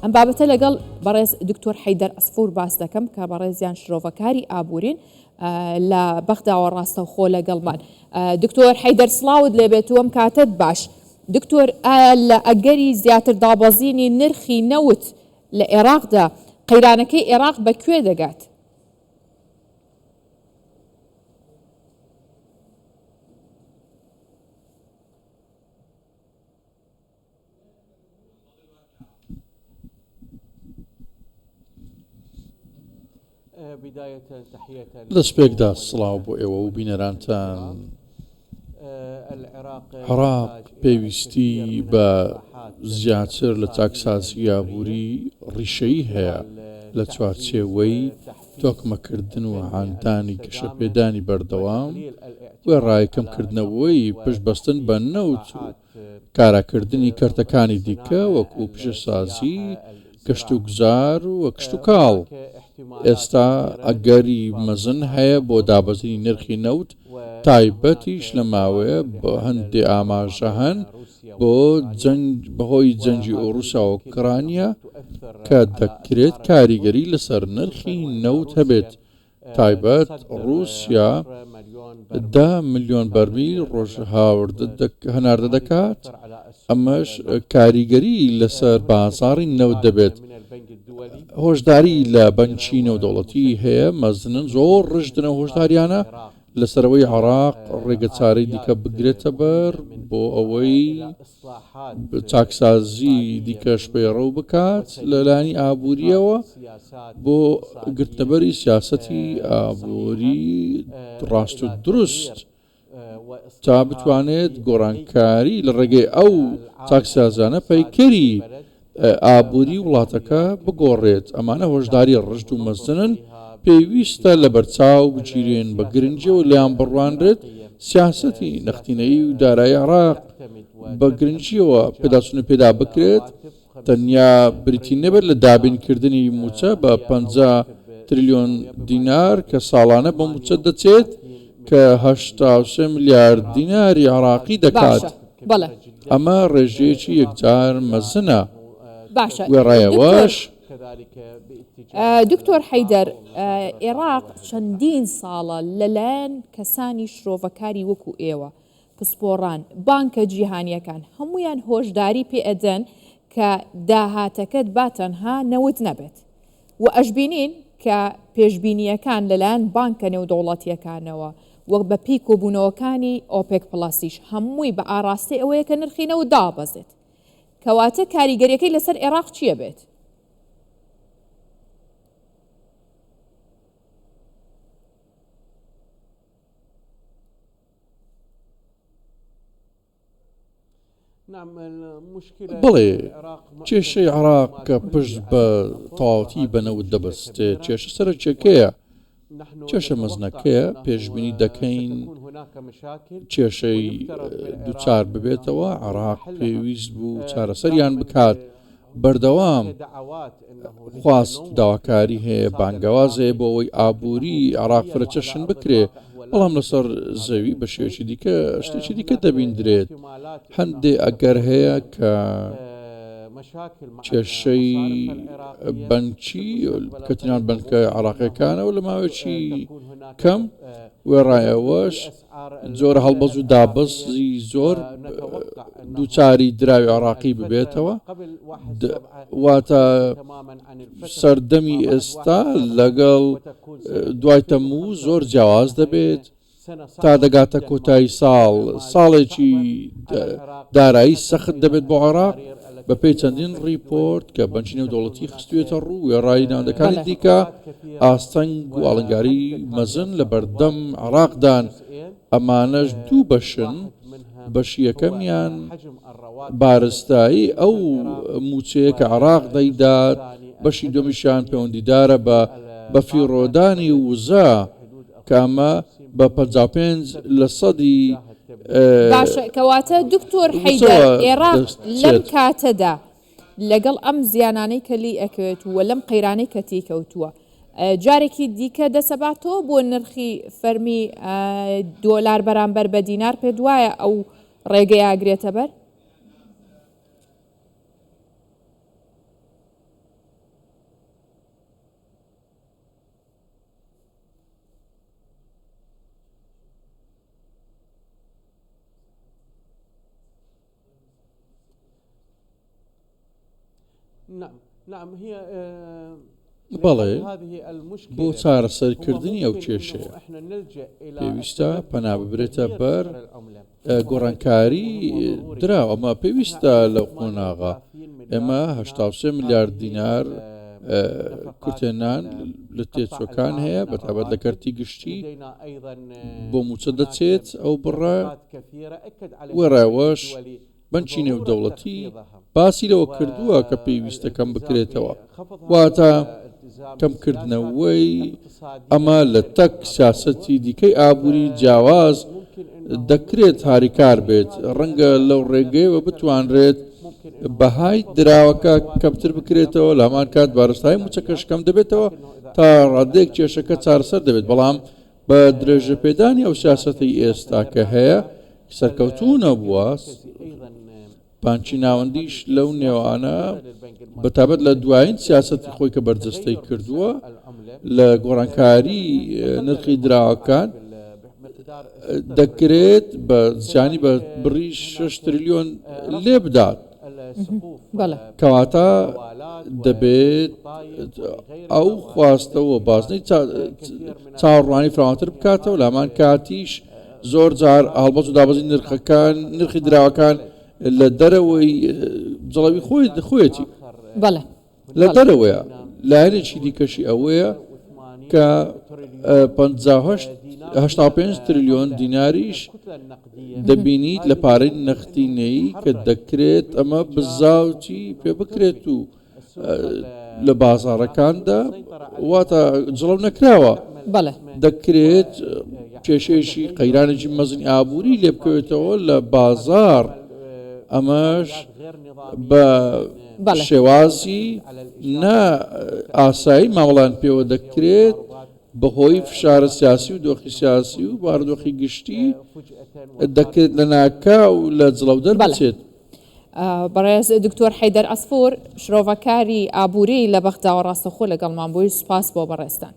ئەم بابەتە لەگەڵ بەڕێز دکتۆر حەیدەر عسفور باس دەکەم کە بەڕێزیان شرۆڤەکاری ئابوورین لە بەغداوە ڕاستەوخۆ لەگەڵمان. دکتۆر حەیدەر سڵاوت لێبێت و ئەم کاتەت باش. دکتۆر ئایا لە ئەگەری زیاتر دابەزینی نرخی نەوت لە ئێراقدا قەیرانەکەی ئێراق بە کوێ دەگات؟ دەستپێکدا سڵاو بۆ ئێوە و بینەرانتان. عێراق پێویستی بە زیاتر لە چاکسازی ئابووری ڕیشەیی هەیە لە چوارچێوەی تۆکمەکردن و هاندانی گەشەپێدانی بەردەوام، وێڕای کەمکردنەوەی پشتبەستن بە نەوت و کاراکردنی کەرتەکانی دیکە وەکو پیشەسازی، گەشتوگوزار و کشتوکاڵ. ئێستا ئەگەری مەزن هەیە بۆ دابەزینی نرخی نەوت، تایبەتیش لە ماوەیە هەندێ ئاماژە هەن بۆ جەنگ بەهۆی جەنگی ئۆروسا و ئۆکرانیا کە دەکرێت کاریگەری لەسەر نرخی نەوت هەبێت، تایبەت ڕووسیا دە ملیۆن بەرمیل ڕۆژ هەناردە دەکات، ئەمەش کاریگەری لەسەر بازاڕی نەوت دەبێت. هۆشداری لە بەنکی نێودەوڵەتی هەیە، مەزنن زۆر ڕژدن ئەو هۆشداریانە لەسەر ئەوەی عێراق ڕێگەچارەی دیکە بگرێتەبەر بۆ ئەوەی چاکسازی دیکەش پەیڕەو بکات لەلایەنی ئابوورییەوە بۆ گرتنەبەری سیاسەتی ئابووری ڕاست و دروست تا بتوانێت گۆڕانکاری لە ڕێگەی ئەو چاکسازانە پەیکەری ئابووری وڵاتەکە بگۆڕێت، ئەمانە هۆشداری ڕژد و مەزنن، پێویستە لەبەرچاو بگیرێن، بە گرنگییەوە لێیان بڕوانرێت، سیاسەتی نەختینەیی و دارایی عێراق بە گرنگییەوە پێداچوونەوەی پێدا بکرێت، تەنیا بریتی نەبێت لە دابینکردنی مووچە بە 50 تریلیۆن دینار کە ساڵانە بە مووچە دەچێت کە 83 ملیار دیناری عێراقی دەکات. باشە بەڵێ. ئەمە ڕێژەیەکی یەکجار مەزنە. باشە وێڕای دکتۆر ئەوەش. دکتۆر حەیدەر ئێراق چەندین ساڵە لەلایەن کەسانی شرۆڤەکاری وەکو ئێوە پسپۆڕان، بانکە جیهانییەکان هەموویان هۆشداری پێ ئەدەن کە داهاتەکەت با تەنها نەوت نەبێت و ئەشبینین کە پێشبینییەکان لەلایەن بانکە نێودەوڵەتییەکانەوە و بە پێی کۆبوونەوەکانی ئۆپێک پڵەسیش هەمووی بە ئاڕاستەی ئەوەیە کە نرخی نەوت دابەزێت. کەواتە کاریگەریەکەی لەسەر ئێراق چییە بێت؟ بەڵێ، کێشەی عێراق کە پشت بە تەواوەتی بە نەوت دەبەستێت، کێشە سەرەکییەکەیە، کێشە مەزنەکەیە، پێشبینی دەکەین کێشەی دووچار ببێتەوە، عێراق پێویست بوو چارەسەریان بکات، بەردەوام خواست و داواکاری هەیە، بانگەواز هەیە بۆ ئەوەی ئابووری عێراق فرەچەشن بکرێ، بەڵام لەسەر زەوی بە شێوەیەکی دیکە شتێکی دیکە دەبیندرێت. هەندێ ئەگەر هەیە کە کێشەی بەنکی کەتنیان بەنکە عێراقیەکانەوە لە ماوەیەکی کەم وێڕای ئەوەش جۆرە هەڵبەز و دابەزی زۆر دووچاری دراوی عێراقی ببێتەوە واتە سەردەمی ئێستا لەگەڵ دوای تەموو زۆر جیاواز دەبێت تا دەگاتە کۆتایی ساڵ ساڵێکی دارایی سەخت دەبێت بۆ عێراق بەپێی چەندین ڕیپۆرت کە بەنکی نێودەوڵەتی خستوێتە ڕوو وێڕای ناوەندەکانی دیکە ئاستەنگ و ئاڵنگاری مەزن لە بەردەم عێراقدان، ئەمانەش دوو بەشن، بەشی یەکەمیان بارستایی ئەو مووچەیە کە عێراق دەیدات، بەشی دووەمیشیان پەیوەندیدارە بە بەفیڕۆدانی وزە کە ئەمە بە 55 لە سەدی باشە کەواتە دکتۆر حەیدەر وزەوە ئێراق لەم دەچێت. کاتەدا لەگەڵ ئەم زیانانەی کە لێی ئەکەوێت و لەم قەیرانەی کە تێی کەوتووە جارێکی دیکە دەسەباتەوە بۆ نرخی فەرمی دۆلار بەرامبەر بە دینار پێت وایە ئەو ڕێگەیە ئەگرێتە بەر؟ بەڵێ، بۆ چارەسەرکردنی ئەو کێشەیە پێویستە پەنا ببرێتە بەر گۆڕانکاری دراو، ئەمە پێویستە لەو قۆناغە. ئێمە 83 ملیارد دینار کورتهێنان لە تێچووەکان هەیە، بەتایبەت لە کەرتی گشتی بۆ مووچە دەچێت ئەو بڕە، وێڕای ئەوەش بەنکی نێودەوڵەتی باسی لەوە کردووە کە پێویستە کەم بکرێتەوە، واتە کەمکردنەوەی ئەمە لە تەک سیاسەتی دیکەی ئابووری جیاواز دەکرێت هاریکار بێت، ڕەنگە لەو ڕێگەیەوە بتوانرێت بەهای دراوەکە کەمتر بکرێتەوە، لە هەمان کات بارستایی مووچەکەش کەم دەبێتەوە تا ڕادەیەک کێشەکە چارەسەر دەبێت، بەڵام بە درێژەپێدانی ئەو سیاسەتەی ئێستا کە هەیە سەرکەوتوو نەبووە، بانکی ناوەندیش لەو نێوانە بەتابەت لە دوایین سیاسەتی خۆی کە بەرجەستەی کردووە لە گۆڕانکاری نرخی دراوەکان دەکرێت بە زیانی بە بڕی 6 تریلیۆن لێ بدات. کەواتە دەبێت ئەو خواستە و بازنەی چاوەڕوانی فراوانتر بکاتەوە لە هەمان کاتیش زۆر جار هەڵبەز و دابەزی نرخەکان نرخی دراوەکان لە دەرەوەی جڵەوی خۆی خۆیەتی لە دەرەوەیە لایەنێکی دیکەشی ئەوەیە کە 85 تریلیۆن دیناریش دەبینیت لە پارەی نەختینەیی کە دەکرێت ئەمە بزاوتی پێ بکرێت و لە بازاڕەکاندا واتە جڵەو نەکراوە دەکرێت کێشەیەکی قەیرانێکی مەزنی ئابووری لێ بکەوێتەوە لە بازاڕ ئەمەش بە شێوازی نا ئاسایی مامەڵان پێوە دەکرێت بەهۆی فشارە سیاسی و دۆخی سیاسی و بارودۆخی گشتی دەکرێت لەناکاو لە جڵەو دەربچێت. بەڕێز دکتۆر حەیدەر عەسفور شرۆڤەکاری ئابووری لە بەغداوە ڕاستەوخۆ لەگەڵمان بووی سوپاس بۆ بەڕێزتان.